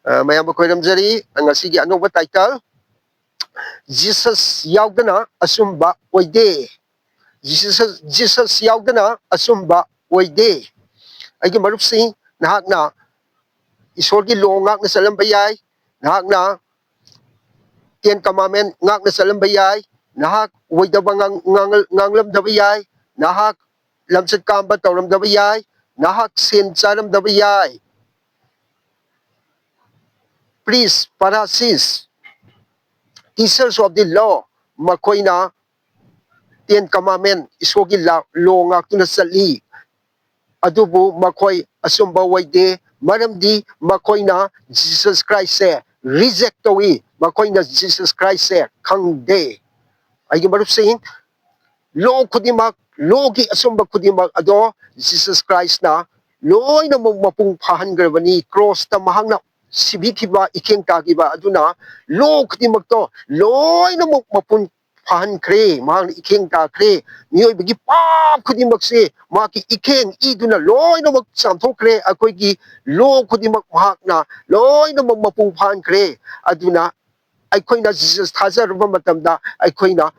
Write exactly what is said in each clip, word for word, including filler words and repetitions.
ꯑ, ꯃꯌꯥꯝꯕꯨ ꯈꯣꯏꯔꯝꯖꯔꯤ꯫ ꯉꯁꯤꯒꯤ ꯑꯅꯧꯕ title, Jesus ꯌꯥꯎꯗꯅ ꯑꯆꯨꯝꯕ ꯑꯣꯏꯗꯦ꯫ Jesus, Jesus ꯌꯥꯎꯗꯅ ꯑꯆꯨꯝꯕ ꯑꯣꯏꯗꯦ꯫ ꯑꯩꯒꯤ ꯃꯔꯨꯞꯁꯤꯡ, ꯅꯍꯥꯛꯅ ꯏꯁꯣꯔꯒꯤ law ꯉꯥꯛꯅ ꯆꯠꯂꯝꯕ ꯌꯥꯏ, ꯅꯍꯥꯛꯅ Ten Commandment ꯉꯥꯛꯅ ꯆꯠꯂꯝꯕ ꯌꯥꯏ, ꯅꯍꯥꯛ ꯑꯣꯏꯗꯕ ꯉꯥꯡ-, ꯉꯥꯡ-, ꯉꯥꯡꯂꯝꯗꯕ ꯌꯥꯏ, ꯅꯍꯥꯛ ꯂꯝꯆꯠ ꯀꯥꯝꯕ ꯇꯧꯔꯝꯗꯕ ꯌꯥꯏ, ꯅꯍꯥꯛ ꯁꯦꯟ ꯆꯥꯔꯝꯗꯕ ꯌꯥꯏ꯫ Priest, Pharisees, teachers of the law, ꯃꯈꯣꯏꯅ Ten Commandment, ꯏꯁꯣꯔꯒꯤ ꯂꯥ-, law ꯉꯥꯛꯇꯨꯅ ꯆꯠꯂꯤ꯫ ꯑꯗꯨꯕꯨ ꯃꯈꯣꯏ ꯑꯆꯨꯝꯕ ꯑꯣꯏꯗꯦ, ꯃꯔꯝꯗꯤ ꯃꯈꯣꯏꯅ Jesus Christ ꯁꯦ reject ꯇꯧꯏ, ꯃꯈꯣꯏꯅ Jesus Christ ꯁꯦ ꯈꯪꯗꯦ꯫ ꯑꯩꯒꯤ ꯃꯔꯨꯞꯁꯤꯡ, law ꯈꯨꯗꯤꯡꯃꯛ, law ꯒꯤ ꯑꯆꯨꯝꯕ ꯈꯨꯗꯤꯡꯃꯛ ꯑꯗꯣ Jesus Christ ꯅ ꯂꯣꯏꯅꯃꯛ ꯃꯄꯨꯡ ꯐꯥꯍꯟꯈ꯭ꯔꯕꯅꯤ꯫ Cross ꯇ ꯃꯍꯥꯛꯅ ꯁꯤꯕꯤꯈꯤꯕ, ꯏꯈꯦꯡ ꯇꯥꯈꯤꯕ ꯑꯗꯨꯅ law ꯈꯨꯗꯤꯡꯃꯛꯇꯣ ꯂꯣꯏꯅꯃꯛ ꯃꯄꯨꯡ ꯐꯥꯍꯟꯈ꯭ꯔꯦ꯫ ꯃꯍꯥꯛꯅ ꯏꯈꯦꯡ ꯇꯥꯈ꯭ꯔꯦ꯫ ꯃꯤꯑꯣꯏꯕꯒꯤ ꯄꯥꯞ ꯈꯨꯗꯤꯡꯃꯛꯁꯦ ꯃꯍꯥꯛꯀꯤ ꯏꯈꯦꯡ ꯏꯗꯨꯅ ꯂꯣꯏꯅꯃꯛ ꯆꯥꯝꯊꯣꯛꯈ꯭ꯔꯦ꯫ ꯑꯩꯈꯣꯏꯒꯤ law ꯈꯨꯗꯤꯡꯃꯛ ꯃꯍꯥꯛꯅ ꯂꯣꯏꯅꯃꯛ ꯃꯄꯨꯡ ꯐꯥꯍꯟꯈ꯭ꯔꯦ꯫ ꯑꯗꯨꯅ ꯑꯩꯈꯣꯏꯅ Jesus ꯊꯥꯖꯔꯨꯕ ꯃꯇꯝꯗ ꯑꯩꯈꯣꯏꯅ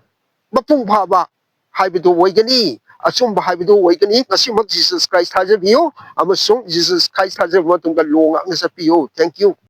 ꯃꯄꯨꯡ ꯐꯥꯕ ꯍꯥꯏꯕꯗꯨ ꯑꯣꯏꯒꯅꯤ, ꯑꯆꯨꯝꯕ ꯍꯥꯏꯕꯗꯨ ꯑꯣꯏꯒꯅꯤ꯫ ꯉꯁꯤꯃꯛ Jesus Christ ꯊꯥꯖꯕꯤꯌꯨ ꯑꯃꯁꯨꯡ Jesus Christ ꯊꯥꯖꯔꯕ ꯃꯇꯨꯡꯗ law ꯉꯥꯛꯅ ꯆꯠꯄꯤꯌꯨ꯫ Thank you꯫